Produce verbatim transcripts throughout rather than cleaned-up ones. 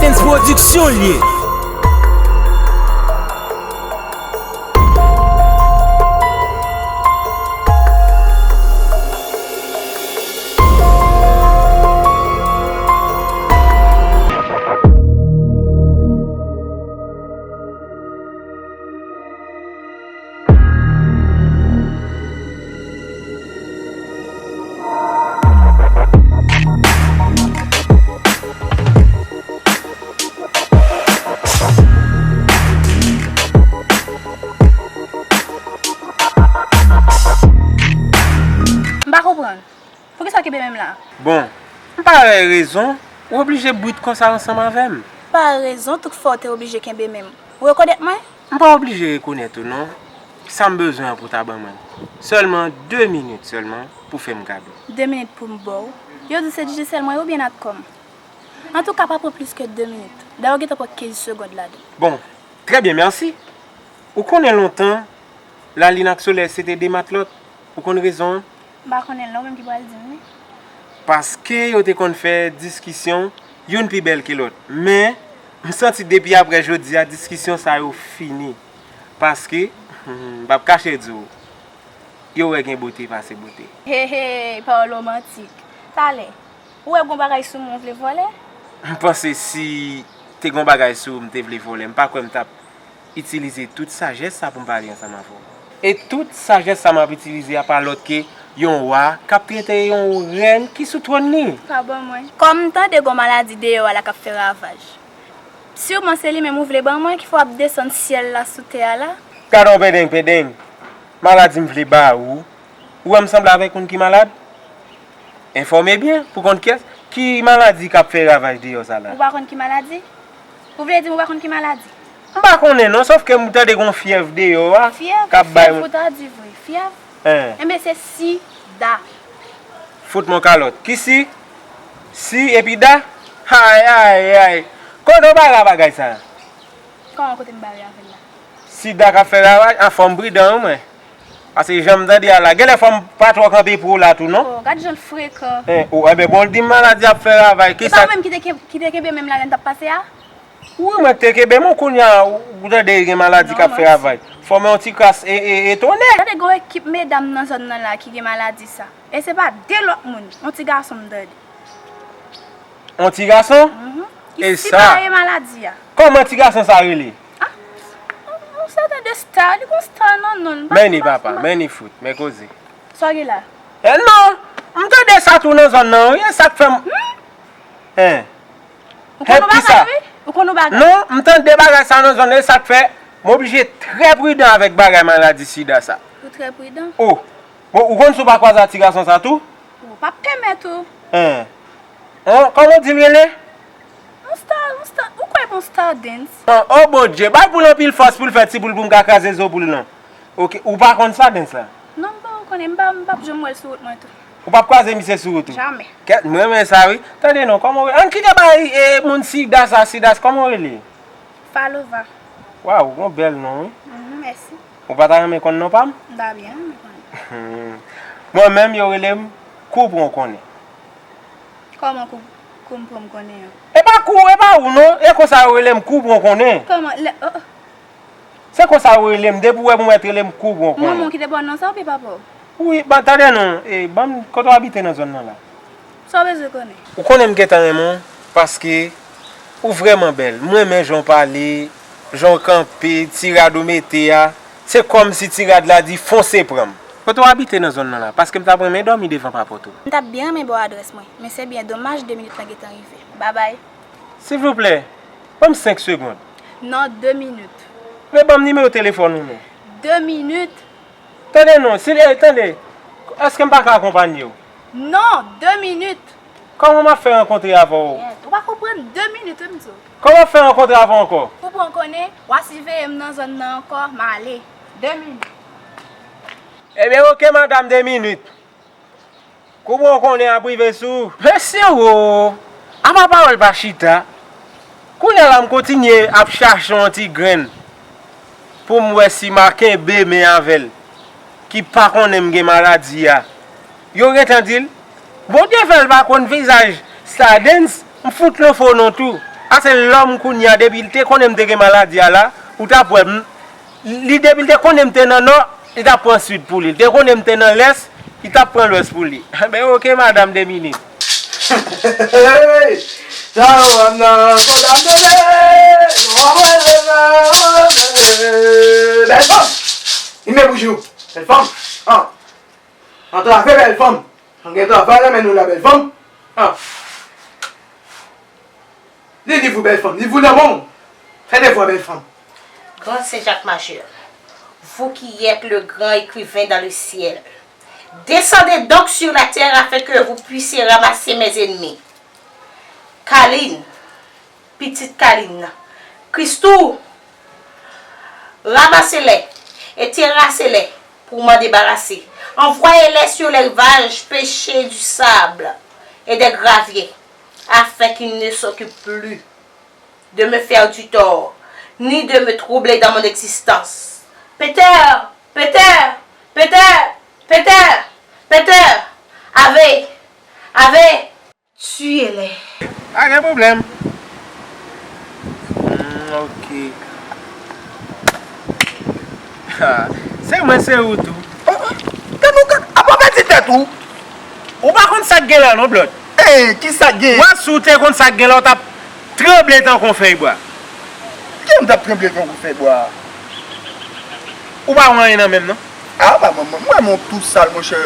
Dens Pwodiksyon l ye. M pa konprann. Poukisa w kenbe men m la? Bon, m pa wè rezon ou oblije brit konsa ansanm avè m. Pa wè rezon tout fè w te oblije kenbe men m. Ou rekonèt mwen? M pa oblije rekonèt ou non. Sa m bezwen an pou w ta ban mwen l. Sèlman de minit sèlman pou fè m kado. De minit pou m ba w? Yo di se Digicel mwen ye oubyen Natcom? Antouka, pa pran plis ke de minit. Dayè, w gentan pran kenz segonn ladan. Bon, trè byen, mèsi. Ou konnen lontan, lalin ak solèy se te de matlòt. Ou konn rezon an? M pa konnen l non, ou menm ki pral di m li. Paske yo te konn fè diskisyon, youn pi bèl ke lòt. Men, m santi depi apre jodi a, diskisyon sa yo fini. Paske, m p ap kache di w, yo wè gen bote pase bote. He, he, pawòl womantik. Talè, ou wè gon bagay sou mwen ou vle vòlè? M panse si te gon bagay sou ou m te vle vòlè, m pa kwè m t ap itilize tout sajès sa pou m pale ansanm avè w. E tout sajès sa m ap itilize a pa lòt ke yon wa k ap trete yon rèn ki sou twòn li. Pa ban mwen. Kòm m tande gon maladi deyò a la k ap fè ravaj. Siman se li menm ou vle ban mwen ki fè w ap desann syèl la sou tè a la. Gade yon pendeng, pendeng. Maladi m vle ba ou. Ou wè m sanble avèk moun ki malad? Enfòme byen pou konn kiyès ki maladi k ap fè ravaj deyò sa la. Ou pa konn ki maladi? Ou vle di m ou pa konn ki maladi? M pa konnen non, sòf ke m tande gon fyèv deyò a k ap bay moun. Fyèv? Fyèv ou ta di vre? Fyèv? Hein. Enben se sida. Fout mwen kalòt. Ki si? Si epi da? Ay, ay, ay. Kote w bare a bagay sa? Kòman kote m bare avè l la? Sida k ap fè ravaj, an fò m pridan wi mwen. Paske jan m tande a la, genlè fò m pa twò kanpe pou w la tou non. Oh, gad jan l frekan. Hein, oh, enben bon, l di m maladi ap fè ravaj. E pa ou menm ki te ken-, ki te kenbe men m la lè n t ap pase a? Wi, mwen k te kenbe men w, kounye a ou tande gen maladi k ap fè ravaj. Fò m yon ti kras e, e, e tonè. Tande gon ekip medam nan zòn nan la ki gen maladi sa. E se pa de lòt moun, yon ti gason m tande. On ti gason? Mhm. Ki sipaye maladi a. Kòman ti gason sa rele? Ah, on, on sèten de star, li gon star nan non l. Men ni papa, men ni fout, men koze. Sa w gen la? Eh non, m tande sa tou nan zòn nan wi, e sa k fè m. Hmm? Hein. Ou konn yon bagay wi? Ou konn yon bagay? Non, m tande bagay sa nan zòn nan, e sa k fè m oblije trè pridan avèk bagay maladi sida sa. Ou trè pridan? Oh. Bon, ou konn si w pa kwaze ak ti gason sa tou? Ou p ap pèmèt ou. Hein. Hein, kòman w di l rele? On star, on star, ou kwè yon star dance? Oh, oh Bondye, bay pou l anpil fòs pou l fè ti boul pou m ka kraze zo pou l non. Ok, ou pa konn star dance la? Non, m pa konnen, m pa, m p ap janm wè l sou wout mwen tou. Ou p ap kwaze misye sou wout ou? Jamè. Kèt, m renmen sa wi. Tande non, kòman w, ann kite bay, e, moun sida sa, sida sa, kòman w rele? Falova. Waw, ou gon bèl non wi. Mhm, mèsi. Ou pa ta renmen konn non pa m? M ta byen renmen konnen. Mwen menm, yo rele m Kou Pran Konnen. Kòman kou, kou m pran m konnen an? E pa kou, e pa ou non, e konsa yo rele m Kou Pran Konnen. Kòman, lè, oh, oh. Se konsa yo rele m, depi w wè m, w mèt rele m Kou Pran Konnen. Manman w ki te ba w non sa oubyen papa w? Wi, ba, tande non, e, ban m, kote w abite nan zòn nan la? Sa w bezwen konnen? Ou konnen m gentan renmen w, paske ou vrèman bèl. M renmen jan w pale, jan w kanpe, ti rad ou mete a. Se kòmsi ti rad la di fonse pran m. Kote w abite nan zòn nan la? Paske m t ap renmen dòmi devan papòt ou. M t ap byen renmen ba w adrès mwen, men se byen domaj de minit lan gentan rive. Babay. Silvouplè, ban m senk segonn. Non, de minit. Men ban m nimewo telefòn ou non. De minit. Tande non, si, eh, tande, èske m pa ka akonpanye w? Non, de minit. Kòman m ap fè rankontre avè w? Yèt, ou pa konprann, de minit wi m di w. Kòman m ap fè rankontre avè w ankò? Pou pran konnen, w a siveye m nan zòn nan ankò, m ale. De minit. Ebyen, oke, madanm, de minit. Kou Pran Konnen ap rive sou ou. Mesye wo! Apa pawòl pa chita? Kounye a la m kontinye ap chache yon ti grenn pou m wè si m a kenbe men avè l ki pa konnen m gen maladi a. Yo gentan di l, Bondye fè l pa konn vizaj Stardens, m fout l yon fo non tou. Paske lòm kounye a, depi l te konnen m te gen maladi a la, ou t ap wè m, li depi l te konnen m te nan nò, li t ap pran sid pou li. Li te konnen m te nan lès, li t ap pran lwès pou li. Ben, oke, madanm Dominique. Hey! Sa yo, m nan kondane, nou anvoye nan kondane. Bèl fanm! Li men bouji w. Bèl fanm! An! Antrave bèl fanm! An gen travay nan men nou la, bèl fanm! An! Li liv ou, bèl fanm, liv ou nan men w. Fè devwa, bèl fanm. Grand Saint Jacques Majeur, vous qui êtes le grand écrivain dans le ciel, descendez donc sur la terre afin que vous puissiez ramasser mes ennemis. Kalin, pitit Kalin nan. Christou, ramassez-les et terrassez-les pour m'en débarrasser. Envoyez-les sur les rivages pêcher du sable et des graviers, afin qu'ils ne s'occupent plus de me faire du tort, ni de me troubler dans mon existence. Peter, Peter, Peter, Peter, Peter, ave, ave, tuez-les. Pa gen pwoblèm. Hmm, ok. Se mwen, se ou tou. Oh, oh. Gad nou, gad, apa pèdi tèt ou? Ou pa konn sa k gen la non, Blòd. Eh, ki sa k gen? Wè, si w te konn sa k gen la, w t ap tranble tankou yon fèy bwa. Ki m t ap tranble tankou fèy bwa? Ou pa wè anyen nan men m non. Ah, pa mwen, mwen, mwen, mwen tou sal, monchè.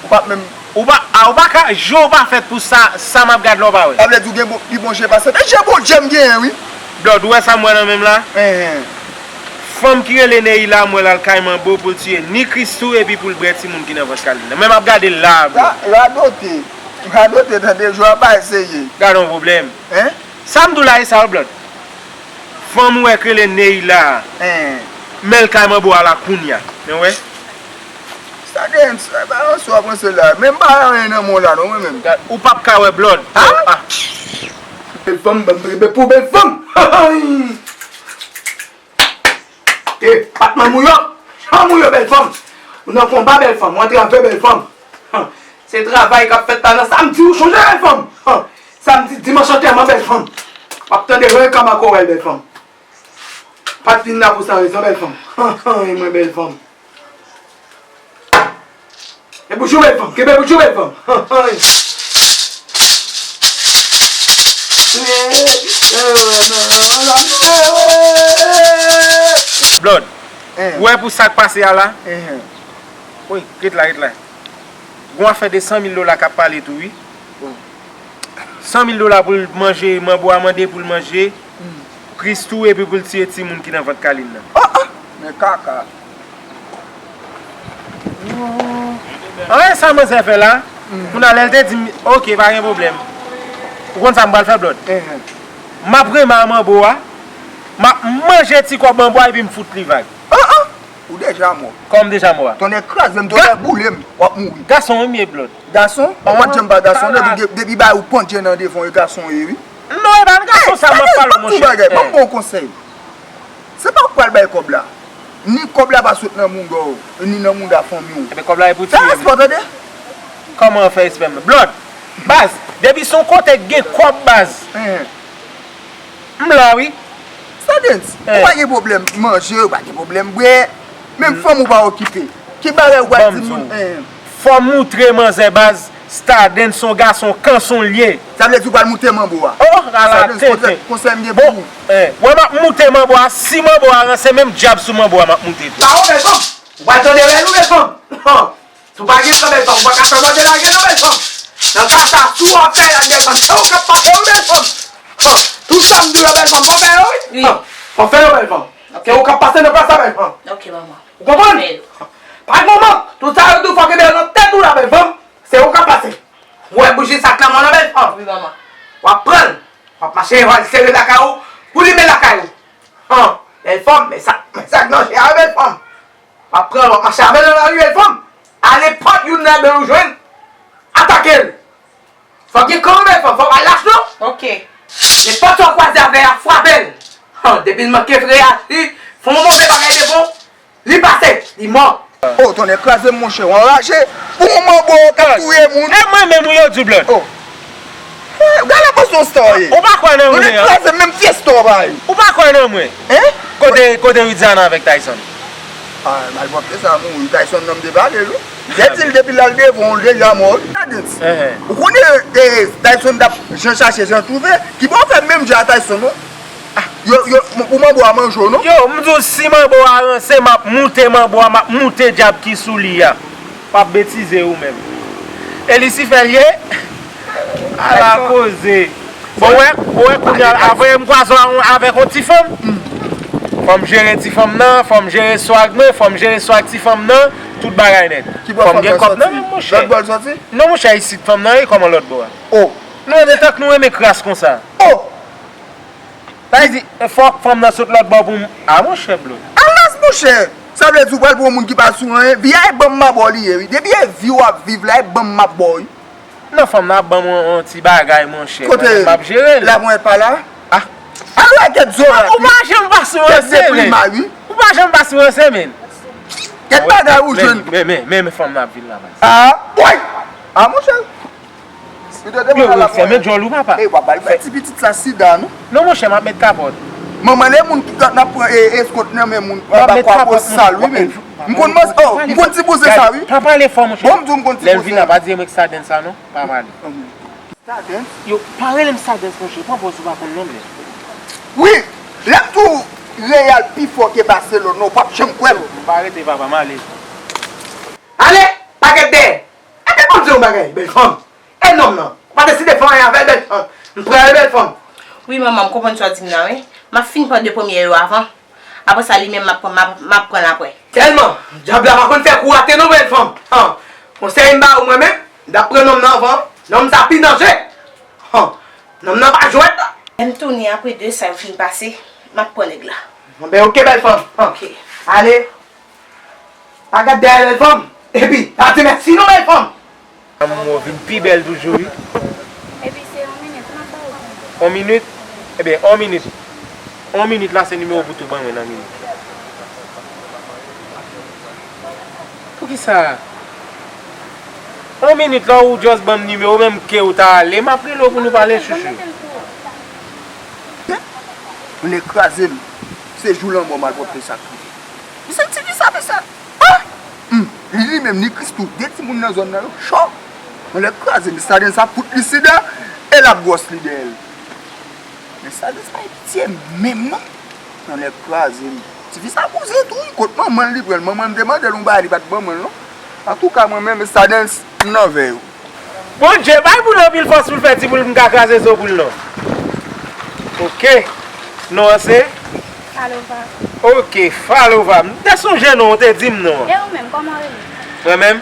Ou pa menm. Ou pa, ah, ou pa ka, je w pa fèt pou sa, sa m ap gad la w pa wè. Sa vle di w gen bon, pi bon je pase m. E je Bondye m genyen, wi. Blòd, ou wè sa m wè nan men m la? Enhen. Fanm ki rele Neila a mwen l al kay manbo pou l tiye ni Christou epi pou l bwè timoun ki nan vant Kalin nan. Men m ap gade l la, bro. Ra-, radote. Radote, tande, jwa pa eseye. Gade yon pwoblèm. Hein? Sa m di w la, e sa, Blòd. Fanm ou wè k rele Neila a. Hein. Men l kay manbo a la kounya. Men w wè? Sa gen, sa pa yon swa panse la. Men m pa wè anyen nan men w la, non, mwen menm. Gad, ou p ap ka wè, Blòd. Ha? Ah. Bèl fanm, ban m trebe pou bèl fanm. E, patnè m ou yo. Chanm ou yo, bèl fanm. Ou nan konba, bèl fanm. Ou antrave, bèl fanm. Hum. Se travay k ap fèt la nan samdi, ou chonje, bèl fanm. Hum. Samdi, dimanch antèman, bèl fanm. W ap tande ren kama kowèl, bèl fanm. Pa t vin la pou san rezon, bèl fanm. E mwen, bèl fanm. E bouch ou, bèl fanm. Kenbe bouch ou, bèl fanm. Blòd, ou wè pou sa k pase a la? Woy, ret la, ret la. Gon afè de san mil dola k ap pale tou, wi. San mil dola pou l manje, manbo a mande pou l manje, Christou, epi pou l tiye timoun ki nan vant Kalin nan. Oh, oh! Men kaka. Anyen sa manzè fè la, kounye a lè l te di m, oke, pa gen pwoblèm. Ou konn sa m pral fè, Blòd? M ap renmen a manbo a, m ap manje ti kòb manbo a epi m fout li vag. Oh, oh! Ou deja mò. Kòman m deja mò a? Tonnè kraze m, tonnè boule m, w ap mouri. Gason wi m ye, Blòd. Gason? Ou pa t janm pa gason, depi, depi bagay ou pandje nan devan w, e gason w ye, wi. Non, e pa gason sa m ap pale w, monchè. Ban m ba w konsèy. Se pa ou k pral bay kòb la. Ni kòb la pa sot nan mouda w, ni nan mouda fanmi w. Ebyen, kòb la e pou tiye m. Fè respè w, tande? Kòman fè respè m? Blòd, baz, depi se yon kote k gen kòb, baz. M la, wi. Sa Dens, ou pa gen pwoblèm manje, ou pa gen pwoblèm bwè. Menm fanm ou pa okipe. Ki bagay ou pral di moun? Fò m moutre manzè, baz, Stardens se yon gason kanson l ye. Sa vle di ou pral moute manbo a? Oh, ala tete. Konsèy m gen pou ou. Bon, wè m ap moute manbo a, si manbo a ranse, menm dyab sou manbo a m ap moute tou. Sa ou, bèl fanm. Ou pral tande rèl ou, bèl fanm. Si w pa gen tan, bèl fanm, ou pa ka fè manje lage non, bèl fanm. Nan ka sa, si w ap fè lage, bèl fanm, se ou k ap pase wi, bèl fanm. Tout sa m di w yo, bèl fanm, fò fè yo wi. Fò fè yo, bèl fanm. Se ou k ap pase nan plas la, bèl fanm. Ou konprann? Pa gen manman, tout sa yo di w fò kenbe yo nan tèt ou la, bèl fanm. Se ou k ap pase. Ou wè bouji sa k nan men w lan, bèl fanm? Wi, manman. W ap pran l. W ap mache, w al sere lakay ou, pou limen lakay ou. Han, bèl fanm, men sa, men sa k nan chè a, bèl fanm. W ap pran l, w ap mache avè l nan lari, bèl fanm. A nenpòt youn nan de yo jwenn, atake l. Fòk gen kan wi, bèl fanm, fòk pa lach non. Ok. Nenpòt sa w kwaze avè a, frape l. Han, depi l manke reyaji, fè yon move bagay devan w, li pase, li mò. Oh, tonnè kraze m, monchè, w anraje. Pou yon manbo k ap touye moun. E mwen menm wi yo di w, Blòd. Oh. Gade la pòs yon star ye. Ou pa kwè nan mwen, an? Ou kraze menm fye star pa yo. Ou pa kwè nan mwen? Hein? Kote, kote Widiana avèk Tyson? Ah, malpwòpte sa mouri. Tyson nan m te pale l wi. Lè di l depi l al devan w, l deja mò wi. Gadens. Ou konnen, eh, Tyson t ap jan chache jan twouve. Ki bon fè menm jan a Tyson non. Yo, yo, pou manbo a manje w non. Yo, m di w si manbo a ranse, m ap moute manbo a, m ap moute dyab ki sou li a. W ap betize ou menm. E Lisifè l ye? Ala koze. Bon, ou wè, ou wè kounye a, apre m kwaze w avèk yon ti fanm. Fò m jere ti fanm nan, fò m jere swag mwen, fò m jere swag ti fanm nan, tout bagay nèt. Fò m gen kòb nan men m, monchè. Lòt bò l soti? Non, monchè, isit fanm nan ye, kòman lòt bò a? Oh! Nou renmen tank nou renmen kras konsa. Oh! Sa vle di, fòk fanm nan sot lòt bò pou m. A, monchè, blo. Alas, monchè! Sa vle di ou pral pran yon moun ki pa sou anyen? Vi a e ban m m a ba w li ye, wi. Depi e vi w ap viv la, e ban m m ap ba w, wi. Non, fanm nan ap ban m yon, yon ti bagay, monchè. Kote? Mwen menm m ap jere l. Laponyèt pa la? Ah. Al wè kèt zora. Ou pa janm pa sou ranse, men. Ou pa janm pa sou ranse, men. Kèt bagay ou jwenn. Men, men, men, men fanm nan ap vin la, baz. Ah, woy! Ah, monchè. Yo, fèmen djòl ou, papa. Ey, w ap al bay ti pitit sa sida, non? Non, monchè, m ap met kapòt. Manman l e moun ki t ap pran, e, eskont nan men moun anba kwa bosal, wi, men. M konn manz, oh, m konn ti bouzen sa, wi. Pa pale fò, monchè. Bon, m di w m konn ti bouzen. Lè l vin la, pa di e mwen ki Stardens sa, non. Pa pale. Stardens? Yo, pa rele m Stardens, monchè. Pran pòz ou pa konn non, men. Wi, lè m di w Real pi fò ke Barcelone, non, w p ap janm kwè m. M pa rete, papa, m ale. Ale, pa gen dèyè. Epi m ap di w yon bagay, bèl fanm. E nonm nan, ou pa deside fè anyen avè l, bèl fanm. M pran l, bèl fanm. Wi, manman, m konprann sa w di m nan, wi. M ap fin pran de premye yo avan. Apre sa, li menm, m ap pran, m ap, m ap pran l apre. Tèlman, dyab la pa konn fè kou rate non, bèl fanm. Han, konsèy m ba ou mwen menm, m t ap pran nonm nan avan. Nonm sa pi danje. Han, nonm nan pa jwèt. Lè m tounen apre de sa yo fin pase, m ap pran nèg la. Bon, ben, oke, bèl fanm. Han. Oke. Ale. Pa gad dèyè bèl fanm. Epi, pa di mèsi non bèl fanm. Lanmou vin pi bèl toujou, wi. Epi se yon minit m ap ba ou. Yon minit? Ebyen, yon minit. Yon minit la se nimewo pou tou ban mwen nan minit. Poukisa? Yon minit la ou just ban m nimewo, menm ke ou ta ale, m ap rele w pou nou pale, chouchou. Mwen kraze m. Se jou lanmò malpwòpte sa k rive. Misye ti fi sa fè sa. Ah! Hum, li, li menm, ni Christoo, de timoun nan zòn nan yo cho. Mwen lè kraze, Miss Stardens ap fout li sida, e l ap gwòs li dèyè l. Men Stardens pa gen pitye menm non. Mwen lè kraze m. Ti fi sa bouzen tou, wi, kot manman l li pran l? Manman l te mande l yon bagay, li pa t ban mwen l non. Antouka, mwen menm, Miss Stardens, m nan vè yo. Bondye, bay pou l anpil fòs pou l fè ti boul pou m ka kraze zo pou l non. Oke. Non an se? Falova. Oke, Falova. M te sonje non, ou te di m non an. E ou menm, kòman w rele? Mwen menm?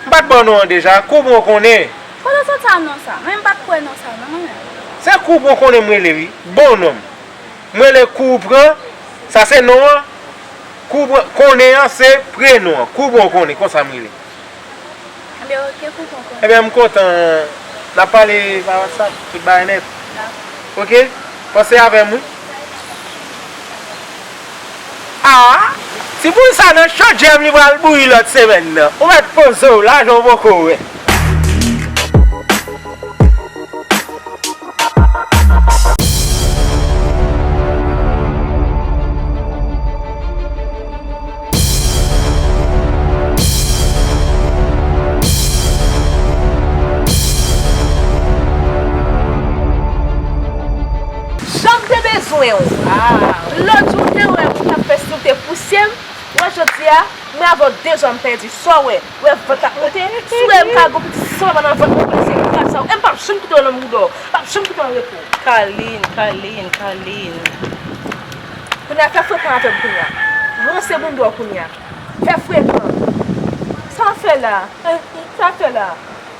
M pa t ba w non an deja. Kou bon konnen. Kote w sot sa non sa? Mwen menm m pa t kwè non sa non, mwen menm. Se kou bon konnen m rele wi. Bon non m. M rele kou pran. Sa se non an. Kou pran, konnen an se prenon an. Kou bon konnen, konsa m rele. Ebyen, oke, kou bon konnen. Ebyen, m kontan. N ap pale pa WhatsApp, tout bagay nèt. Dakò. Oke? Panse avè m, wi. Ah! Ti boul sa nan chodyè m, li pral bouyi lòt semèn nan. Ou mèt poze w la, jan w poko wè. Jan m te bezwen w. Ah. Lòt jou, w te wè m t ap fè si w te pouse m. Wè, jodi a, mwen avè w de zòn pèdi. Sa w wè? Wè vant ap monte. Si w wè m ka gon pitit san pa nan vant mwen, se grasa w. E m p ap janm kite w nan mouda w. M p ap janm kite w an repo. Carline, Carline, Carline. Kounye a, fè frekan avè m kounye a. Ranse bounda w kounye a. Fè frekan. Sa w fè la? Sa w fè la?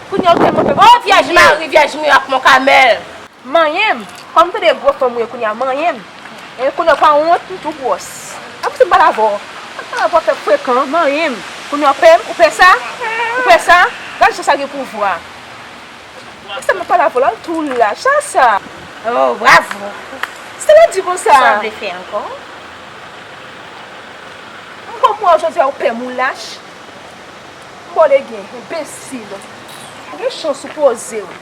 Kounye a, ou tèlman fè. Oh, Vyèj Mari, Vyèj Mirak, Mon Kamèl. Manyen m. Kòm m tande gwo fanm ou ye kounye a, manyen m. E kounye a w pa wont, m tou gwòs. Apre se m pale avè w. M pale avè w fè frekan, manyen m. Kounye a w pè m, ou pè sa? Ou pè sa? Gade jan sa gen pouvwa. Sa m pale avè w la, l tou lach, sa sa. Oh, bravo. Stella di konsa. Sa w vle fè ankò? M konprann jodi a ou pè m, ou lach. M ba w legen, enbesil. Ou gen chans ou poze w.